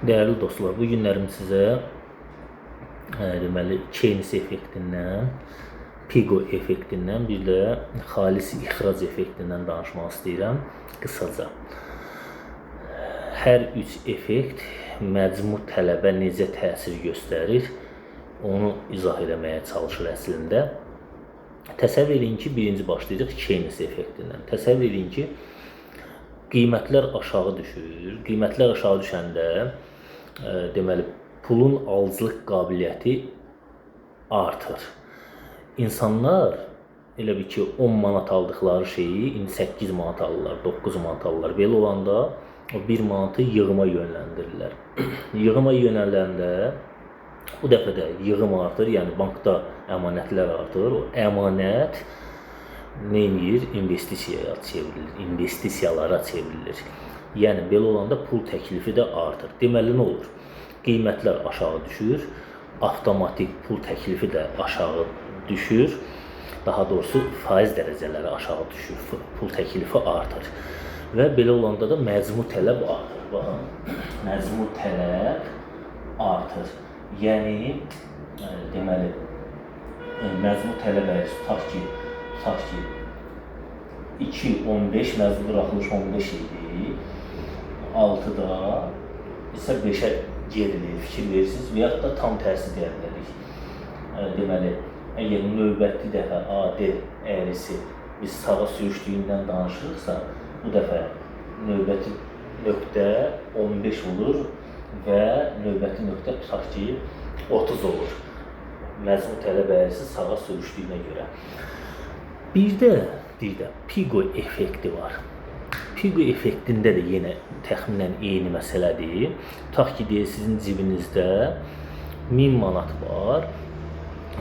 Dəyərli dostlar, bu günlərim sizə deməli Keynes effektindən, Pigo effektindən, bir də xalis ixrac effektindən danışmaq istəyirəm qısaca. Hər üç effekt məcmu tələbə necə təsir göstərir, onu izah eləməyə çalışır əslində. Təsəvvür edin ki, birinci başlayırıq Keynes effektindən. Təsəvvür edin ki, qiymətlər aşağı düşür. Qiymətlər aşağı düşəndə deməli pulun alıcılıq qabiliyyəti artır. İnsanlar elə bil ki, 10 manat aldıqları şeyi indi 8 manat alırlar, 9 manat alırlar. Belə olanda o 1 manatı yığıma yönləndirirlər. Yığıma yönələndə bu dəfə də yığım artır, yəni bankda əmanətlər artır. O əmanət nə edir? İnvestisiyaya çevrilir, investisiyalara çevrilir. Yəni belə olanda pul təklifi də artır. Deməli nə olur? Qiymətlər aşağı düşür, avtomatik pul təklifi də aşağı düşür. Daha doğrusu faiz dərəcələri aşağı düşür, pul təklifi artır. Və belə olanda da məcmu tələb artır. Baxın, məcmu tələb artır. Yəni deməli məcmu tələb əgər tutaq ki 2.15 məcmu buraxılış 15 idi. 6-da isə 5-ə gerilir, fikir verirsiniz və yaxud da tam tərsi deyə bilərik. Deməli, əgər növbəti dəfə AD əyrisi biz sağa sürüşdüyündən danışırıqsa, bu dəfə növbəti nöqtə 15 olur və növbəti nöqtə tutaq ki 30 olur. Məcmu tələb əyrisi sağa sürüşdüyünə görə. Bir də Pigo effekti var. Pigo effektində də yenə təxminən eyni məsələdir. Tutaq ki, deyək, sizin cibinizdə 1000 manat var.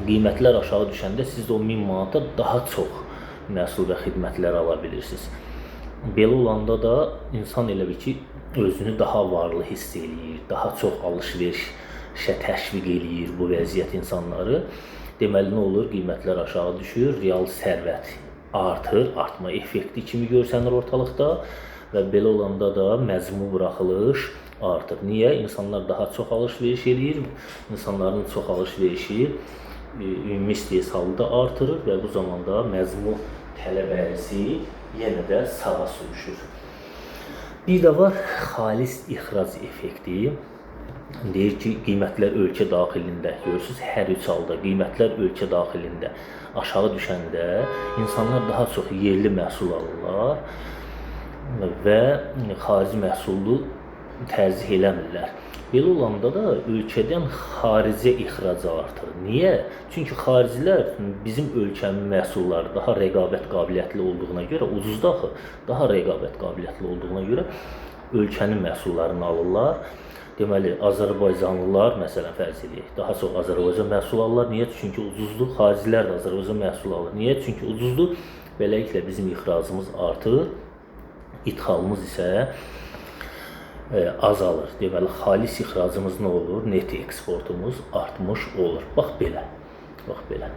Qiymətlər aşağı düşəndə siz o 1000 manata daha çox məhsul və xidmətlər ala bilirsiniz. Belə olanda da insan elə bil ki, özünü daha varlı hiss eləyir, daha çox alış-verişə təşviq eləyir bu vəziyyət insanları. Deməli nə olur? Qiymətlər aşağı düşür, real sərvət artır, artma effekti kimi görsənir ortalıqda və belə olanda da məcmu buraxılış artır. Niyə? İnsanlar daha çox alış-veriş eləyir, insanların çox alış-verişi ümumi istehsalı da artırır və bu zamanda məcmu tələb əyrisi yenə də sağa sürüşür. Bir də var xalis ixrac effekti. Deyir ki, qiymətlər ölkə daxilində, görürsünüz, hər üç halda qiymətlər ölkə daxilində aşağı düşəndə insanlar daha çox yerli məhsul alırlar və xarici məhsulu tərcih eləmirlər. Belə olanda da ölkədən xaricə ixracı artır. Niyə? Çünki xaricilər bizim ölkənin məhsulları daha rəqabət qabiliyyətli olduğuna görə, ucuzda axı, daha rəqabət qabiliyyətli olduğuna görə ölkənin məhsullarını alırlar. Deməli, Azərbaycanlılar, məsələn, fərz edək, daha çox Azərbaycan məhsulu alırlar. Niyə? Çünki ucuzdur. Xaricilər də Azərbaycan məhsulu alır. Niyə? Çünki ucuzdur. Beləliklə bizim ixracımız artır, idxalımız isə azalır. Deməli, xalis ixracımız nə olur? Net eksportumuz artmış olur. Bax belə. Bax belə.